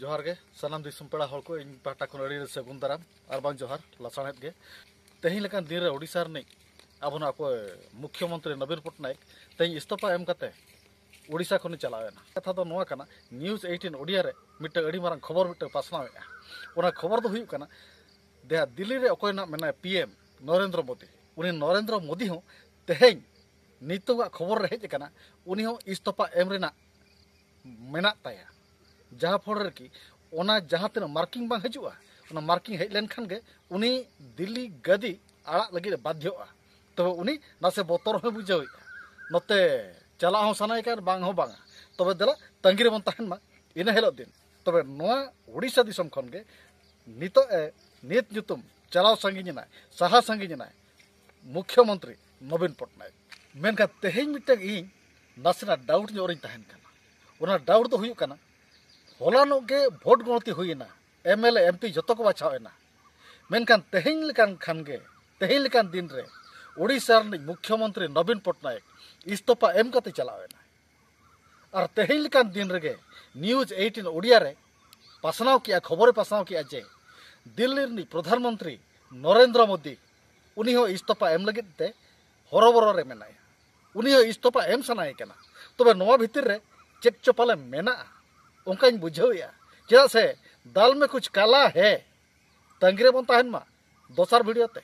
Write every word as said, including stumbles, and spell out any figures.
ᱡᱚᱦᱟᱨ ᱜᱮ ᱥᱟᱱᱟᱢ ᱫᱤᱥᱚᱢ ᱯᱮᱲᱟ ᱦᱚᱲ ᱠᱚ, ᱤᱧ ᱯᱟᱦᱴᱟ ᱠᱷᱚᱱ ᱟᱹᱰᱤ ᱟᱹᱰᱤ ᱥᱟᱹᱜᱩᱱ ᱫᱟᱨᱟᱢ ᱟᱨ ᱵᱟᱝ ᱡᱚᱦᱟᱨ ᱞᱟᱥᱟᱲᱦᱮᱫ ᱜᱮ᱾ ᱛᱮᱦᱮᱧ ᱞᱮᱠᱟᱱ ᱫᱤᱱ ᱨᱮ ᱳᱰᱤᱥᱟ ᱨᱤᱱᱤᱡ ᱟᱵᱚ ᱱᱚᱣᱟ ᱠᱚ ᱢᱩᱠᱷᱭᱚᱢᱚᱱᱛᱨᱤ ᱱᱚᱵᱤᱱ ᱯᱚᱴᱱᱟᱭᱮᱠ ᱛᱮᱦᱮᱧ ᱤᱥᱛᱚᱯᱷᱟ ᱮᱢ ᱠᱟᱛᱮ ᱳᱰᱤᱥᱟ ᱠᱷᱚᱱᱮ ᱪᱟᱞᱟᱣ ᱮᱱᱟ᱾ ᱠᱟᱛᱷᱟ ᱫᱚ ᱱᱚᱣᱟ ᱠᱟᱱᱟ, ᱱᱤᱭᱩᱡᱽ ᱮᱭᱤᱴᱤᱱ ᱳᱰᱤᱭᱟ ᱨᱮ ᱢᱤᱫᱴᱟᱝ ᱟᱹᱰᱤ ᱢᱟᱨᱟᱝ ᱠᱷᱚᱵᱚᱨ ᱢᱤᱫᱴᱟᱝ ᱯᱟᱥᱱᱟᱣᱮᱫᱼᱟ᱾ ᱚᱱᱟ ᱠᱷᱚᱵᱚᱨ ᱫᱚ ᱦᱩᱭᱩᱜ ᱠᱟᱱᱟ, ᱫᱮᱦᱟ ᱫᱤᱞᱞᱤ ᱨᱮ ᱚᱠᱚᱭ ᱱᱟᱜ ᱢᱮᱱᱟᱭ ᱯᱤ ᱮᱢ ᱱᱚᱨᱮᱱᱫᱨᱚ ᱢᱳᱫᱤ, ᱩᱱᱤ ᱱᱚᱨᱮᱱᱫᱨᱚ ᱢᱳᱫᱤ ᱦᱚᱸ ᱛᱮᱦᱮᱧ ᱱᱤᱛᱚᱜᱟᱜ ᱠᱷᱚᱵᱚᱨ ᱨᱮ ᱦᱮᱡ ᱟᱠᱟᱱᱟ, ᱩᱱᱤ ᱦᱚᱸ ᱤᱥᱛᱚᱯᱷᱟ ᱮᱢ ᱨᱮᱱᱟᱜ ᱢᱮᱱᱟᱜ ᱛᱟᱭᱟ᱾ ᱡᱟᱦᱟᱸ ᱯᱷᱚᱞ ᱨᱮᱠᱤ ᱚᱱᱟ ᱡᱟᱦᱟᱸ ᱛᱤᱱᱟᱹᱜ ᱢᱟᱨᱠᱤᱝ ᱵᱟᱝ ᱦᱤᱡᱩᱜᱼᱟ, ᱚᱱᱟ ᱢᱟᱨᱠᱤᱝ ᱦᱮᱡ ᱞᱮᱱᱠᱷᱟᱱ ᱜᱮ ᱩᱱᱤ ᱫᱤᱞᱞᱤ ᱜᱟᱹᱫᱤ ᱟᱲᱟᱜ ᱞᱟᱹᱜᱤᱫ ᱮ ᱵᱟᱫᱽᱫᱷᱚᱜᱼᱟ᱾ ᱛᱚᱵᱮ ᱩᱱᱤ ᱱᱟᱥᱮ ᱵᱚᱛᱚᱨ ᱦᱚᱸᱭ ᱵᱩᱡᱷᱟᱹᱣᱮᱫᱼᱟ, ᱱᱚᱛᱮ ᱪᱟᱞᱟᱜ ᱦᱚᱸ ᱥᱟᱱᱟᱭᱮ ᱠᱟᱱ ᱵᱟᱝ ᱦᱚᱸ ᱵᱟᱝᱟ᱾ ᱛᱚᱵᱮ ᱫᱮᱞᱟ ᱛᱟᱺᱜᱤ ᱨᱮᱵᱚᱱ ᱛᱟᱦᱮᱱ ᱢᱟ ᱤᱱᱟᱹ ᱦᱤᱞᱳᱜ ᱫᱤᱱ᱾ ᱛᱚᱵᱮ ᱱᱚᱣᱟ ᱳᱰᱤᱥᱟ ᱫᱤᱥᱚᱢ ᱠᱷᱚᱱ ᱜᱮ ᱱᱤᱛᱚᱜ ᱮ ᱱᱤᱛ ᱧᱩᱛᱩᱢ ᱪᱟᱞᱟᱣ ᱥᱟᱺᱜᱤᱧ ᱮᱱᱟᱭ, ᱥᱟᱦᱟ ᱥᱟᱺᱜᱤᱧ ᱮᱱᱟᱭ ᱢᱩᱠᱷᱭᱚᱢᱚᱱᱛᱨᱤ ᱱᱚᱵᱤᱱ ᱯᱚᱴᱱᱟᱭᱮᱠ᱾ ᱢᱮᱱᱠᱷᱟᱱ ᱛᱮᱦᱮᱧ ᱢᱤᱫᱴᱟᱝ ᱤᱧ ᱱᱟᱥᱮᱱᱟᱜ ᱰᱟᱣᱩᱴ ᱧᱚᱜ ᱨᱤᱧ ᱛᱟᱦᱮᱱ ᱠᱟᱱᱟ᱾ ᱚᱱᱟ ᱰᱟᱣᱩᱴ ᱫᱚ ᱦᱩᱭᱩᱜ ᱠᱟᱱᱟ, ᱦᱚᱞᱟᱱᱚᱜ ᱜᱮ ᱵᱷᱳᱴ ᱜᱚᱬᱛᱤ ᱦᱩᱭᱮᱱᱟ, M L A M P ᱡᱚᱛᱚ ᱠᱚ ᱵᱟᱪᱷᱟᱣ ᱮᱱᱟ᱾ ᱢᱮᱱᱠᱷᱟᱱ ᱛᱮᱦᱮᱧ ᱞᱮᱠᱟᱱ ᱠᱷᱟᱱ ᱜᱮ, ᱛᱮᱦᱮᱧ ᱞᱮᱠᱟᱱ ᱫᱤᱱ ᱨᱮ ᱳᱰᱤᱥᱟ ᱨᱤᱱᱤᱡ ᱢᱩᱠᱷᱭᱚᱢᱚᱱᱛᱨᱤ ᱱᱚᱵᱤᱱ ᱯᱚᱴᱱᱟᱭᱮᱠ ᱤᱥᱛᱚᱯᱷᱟ ᱮᱢ ᱠᱟᱛᱮ ᱪᱟᱞᱟᱣ ᱮᱱᱟ᱾ ᱟᱨ ᱛᱮᱦᱮᱧ ᱞᱮᱠᱟᱱ ᱫᱤᱱ ᱨᱮᱜᱮ ᱱᱤᱭᱩᱡᱽ ᱮᱭᱤᱴᱤᱱ ᱳᱰᱤᱭᱟ ᱨᱮ ᱯᱟᱥᱱᱟᱣ ᱠᱮᱜᱼᱟ, ᱠᱷᱚᱵᱚᱨᱮ ᱯᱟᱥᱱᱟᱣ ᱠᱮᱜᱼᱟ ᱡᱮ ᱫᱤᱞᱞᱤ ᱨᱤᱱᱤᱡ ᱯᱨᱚᱫᱷᱟᱱ ᱢᱚᱱᱛᱨᱤ ᱱᱚᱨᱮᱱᱫᱨᱚ ᱢᱳᱫᱤ, ᱩᱱᱤ ᱦᱚᱸ ᱤᱥᱛᱚᱯᱷᱟ ᱮᱢ ᱞᱟᱹᱜᱤᱫ ᱛᱮ ᱦᱚᱨᱚᱵᱚᱨᱚ ᱨᱮ ᱢᱮᱱᱟᱭᱟ᱾ ᱩᱱᱤ ᱦᱚᱸ ᱤᱥᱛᱚᱯᱷᱟ ᱮᱢ ᱥᱟᱱᱟᱭᱮ ᱠᱟᱱᱟ᱾ ᱛᱚᱵᱮ ᱱᱚᱣᱟ ᱵᱷᱤᱛᱤᱨ ᱨᱮ ᱪᱮᱫ ᱪᱚ ᱯᱟᱞᱮ ᱢᱮᱱᱟᱜᱼᱟ, ᱚᱱᱠᱟᱧ ᱵᱩᱡᱷᱟᱹᱣᱮᱫᱼᱟ᱾ ᱪᱮᱫᱟᱜ ᱥᱮ ᱫᱟᱞ ᱢᱮ ᱠᱩᱪ ᱠᱟᱞᱟ ᱦᱮ᱾ ᱛᱟᱺᱜᱤ ᱨᱮᱵᱚᱱ ᱛᱟᱦᱮᱱ ᱢᱟ ᱫᱚᱥᱟᱨ ᱵᱷᱤᱰᱤᱭᱳ ᱛᱮ᱾